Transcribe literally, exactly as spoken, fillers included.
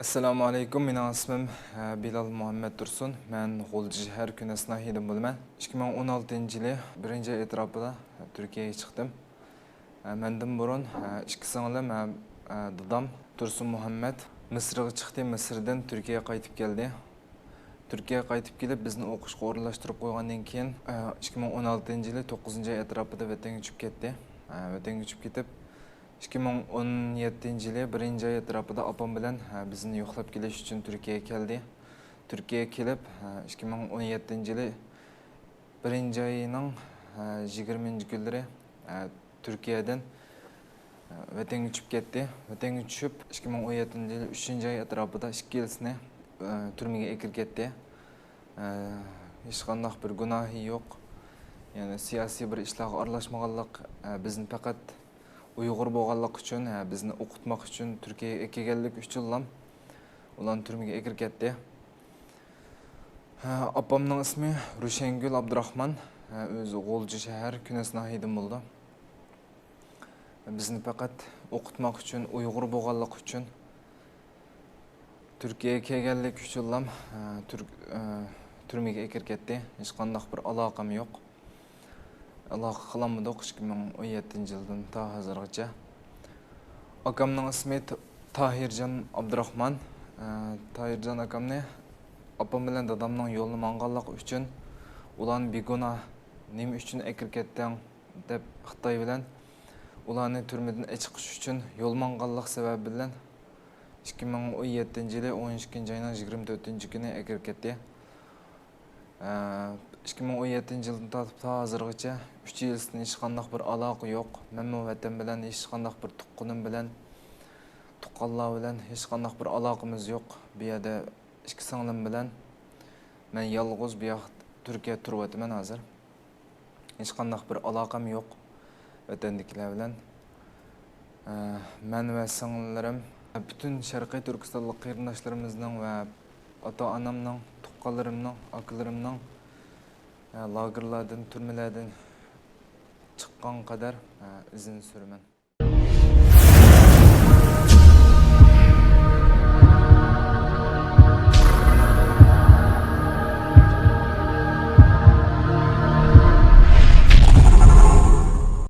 ئەسسالامۇ ئەلەيكۇم، مېنىڭ ئىسمىم، ئە، بىلال مۇھەممەد تۇرسۇن. مەن غۇلجا شەھەر كۈنەس ناھىيىدىن بولىمەن. ئىككى مىڭ ئون ئالتىنچى يىلى بىرىنچى ئاي ئەتراپىدا تۈركىيەگە چىقتىم. ئە، مەندىن بۇرۇن، ئە، ئىككى سىڭلىم ھەم، ئە، دادام تۇرسۇن مۇھەممەد مىسىرغا چىقتى، مىسىردىن تۈركىيەگە قايتىپ كەلدى. تۈركىيەگە قايتىپ كېلىپ، بىزنى ئوقۇشقا ئورۇنلاشتۇرۇپ قويغاندىن كېيىن، ئە، ئىككى مىڭ ئون ئالتىنچى يىلى توققۇزىنچى ئاي ئەتراپىدا ۋەتەنگە ئۇچۇپ كەتتى. ئە، ۋەتەنگە ئۇچۇپ كېتىپ، ئىككى مىڭ ئون يەتتىنچى يىلى بىرىنچى ئاي ئەتراپىدا ئاپام بىلەن، ئە، بىزنى يوقلاپ كېلىش ئۈچۈن تۈركىيەگە كەلدى. تۈركىيەگە كېلىپ، ئە، ئىككى مىڭ ئون يەتتىنچى يىلى بىرىنچى ئاينىڭ، ئە، يىگىرمىنچى كۈنلىرى، ئە، تۈركىيەدىن، ئە، ۋەتەنگە ئۇچۇپ كەتتى. ۋەتەنگە چۈشۈپ، ئىككى مىڭ ئون يەتتىنچى يىلى ئۈچىنچى ئاي ئەتراپىدا ئىككىلىسىنى، ئە، تۈرمىگە ئەكىرىپ كەتتى. ئە، ھېچقانداق بىر گۇناھى يوق. يەنى سىياسىي بىر ئىشلارغا ئارىلاشمىغانلىق، ئە، بىزنى پەقەت ئۇيغۇر بولغانلىقى ئۈچۈن، ھە، بىزنى ئوقۇتماق ئۈچۈن تۈركىيەگە ئەكەلگەنلىكى ئۈچۈنلا ئۇلارنى تۈرمىگە ئەكىرىپ كەتتى. ھە، ئاپامنىڭ ئىسمى رۇشەنگۈل ئابدۇراخمان. ھە، ئۆزى غۇلجا شەھەر، كۈنەس ناھىيىدىن بولىدۇ. بىزنى پەقەت ئوقۇتماق ئۈچۈن، ئۇيغۇر بولغانلىقى ئۈچۈن تۈركىيەگە كەلگەنلىكى ئۈچۈنلا، ئە، تۈرك-، ئە، تۈرمىگە ئەكىرىپ كەتتى. ھېچقانداق بىر ئالاقەم يوق. ئالاقە قىلالمىدۇق ئىككى مىڭ ئون يەتتىنچى يىلدىن تا ھازىرغىچە. ئاكامنىڭ ئىسمى ت-، تاھىرجان ئابدۇراخمان. ئە، تاھىرجان ئاكامنى ئاپام بىلەن دادامنىڭ يولىنى ماڭغانلىقى ئۈچۈن، ئۇلارنى بىگۇناھ نېمە ئۈچۈن ئەكىرىپ كەتتىڭ دەپ خىتاي بىلەن ئۇلارنى تۈرمىدىن ئېچىقىش ئۈچۈن يول ماڭغانلىق سەۋەبى بىلەن ئىككى مىڭ ئون يەتتىنچى يىلى ئون ئىككىنچى ئاينىڭ يىگىرمە تۆتىنچى كۈنى ئەكىرىپ كەتتى. ئە، ئىككى مىڭ ئون يەتتىنچى يىلدىن تارتىپ تا ھازىرغىچە ئۈچ يىلدىن ھېچقانداق بىر ئالاقە يوق. مەنمۇ ۋەتەن بىلەن ھېچقانداق بىر تۇغقىنىم بىلەن، تۇغقانلار بىلەن ھېچقانداق بىر ئالاقىمىز يوق. بۇ يەردە ئىككى سىڭلىم بىلەن مەن يالغۇز بۇ ياق تۈركىيەدە تۇرۇۋاتىمەن ھازىر. ھېچقانداق بىر ئالاقەم يوق ۋەتەندىكىلەر بىلەن. ئە، مەن ۋە سىڭىللىرىم پۈتۈن شەرقىي تۈركىستانلىق قېرىنداشلىرىمىزنىڭ ۋە ئاتا-ئانامنىڭ، تۇغقانلىرىمنىڭ، ئاكىلىرىمنىڭ، ئە، لاگېرلاردىن، تۈرمىلەردىن چىققان قەدەر، ئە، ئىزىنى سۈرىمەن.